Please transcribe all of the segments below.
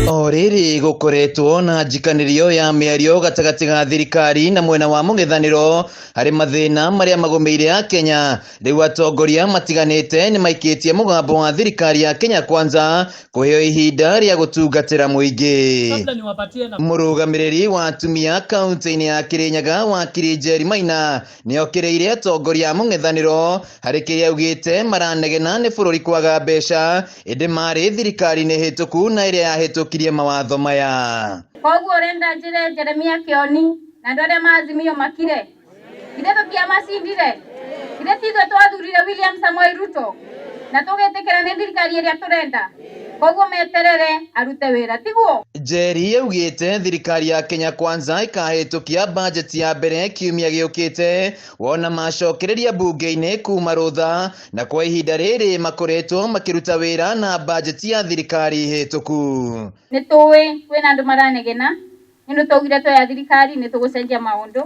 O rĩrĩ gũkoretwo na njikanĩrio ya mĩario gatagatĩ ga thirikari na mwena wa mũng'ethanĩro harĩ mathĩna marĩa magũmĩire Akenya. Rĩu atongoria matiganĩte nĩ maikĩtie mũgambo wa thirikari ya Kenya Kwanza kũheo ihinda rĩa gũtungatĩra mũingĩ. Kabla niwapatie na Mũrũgamĩrĩri wa atumia kaunti-inĩ ya Kirinyaga wakiri Njeri Maina nĩokĩrĩire atongoria a mũng'ethanĩro harĩ kĩrĩa augĩte maranegena nĩ bũrũri kwaga mbeca ĩndĩ marĩ thirikari-inĩ hĩtũku na ĩrĩa yahĩtũkirie mawatho maya. Koguo ũrenda njĩre Jeremia Kĩoni na andũ arĩa maazimio makire? Ithe tũtiamacindire? Ithe ti ithuĩ twathurire William Samoei Ruto na tũgĩtĩkĩra nĩ thirikari ĩrĩa tũrenda? Koguo meterere arute wĩra, tiguo? Njeri augĩte thirikari ya Kenya Kwanza ĩkahĩtũkia bajeti ya mbere kiumia gĩũkĩte wona macokereria mbunge-inĩ kuma rũtha na kwa ihinda rĩrĩ makoretwo makĩruta wĩra na bajeti ya thirikari hĩtũku. Nĩ tũĩ kwĩna andũ maranegena nĩ ũndũ twaugire twoya thirikari nĩ tũgũcenjia maũndũ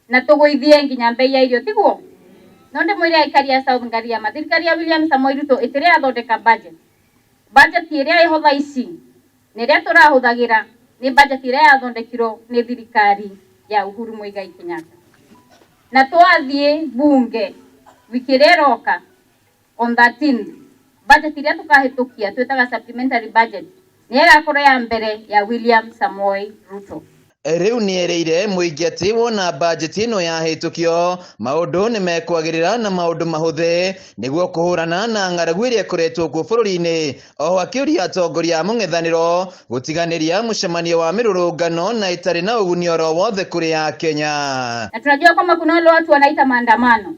na tũgũithie nginya mbei ya irio, tiguo? No ndĩmwĩre aikari a South Ngariama, thirikari ya William Samoei Ruto ĩtĩrĩ yathondeka budget. Budget ĩrĩa ĩho thaa ici na ĩrĩa tũrahũthagĩra nĩ budget ĩrĩa yathondekirwo nĩ thirikari ya Uhuru Muigai Kenyatta. Na twathiĩ bunge wiki ĩrĩa ĩroka on 13th, budget ĩrĩa tũkahĩtũkia twĩtaga supplementary budget nĩ ĩgakorwo ya mbere ya William Samoei Ruto. Rĩu nĩerĩire mũingĩ atĩ wona bajeti ĩno yahĩtũkio maũndũ nĩ mekwagĩrĩra na maũndũ mahũthe nĩguo kũhũrana na ng'aragu ĩrĩa ĩkoretwo kuo bũrũri-inĩ. Oho akĩũria atongoria a mũng'ethanĩro gũtiganĩria mũcemanio wa mĩrũrũngano na ĩtarĩ na ũguni oro wothe kũrĩ Akenya. Na tunajua kwamba kuna wale watu wanaita maandamano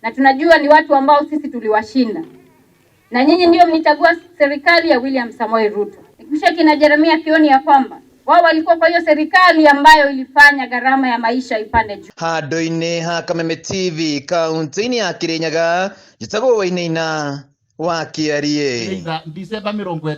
na tunajua ni watu ambao sisi tuliwashinda, na nyinyi ndio mlichagua serikali ya William Samoei Ruto. Nikisha kina Jeremia Kioni ya kwamba wao walikuwa kwa hiyo serikali ambayo ilifanya gharama ya maisha ipande juu. Handũ-inĩ ha Kameme TV kaunti-inĩ ya Kirinyaga, njĩtagwo Wainaina wa Kĩariĩ. December 30.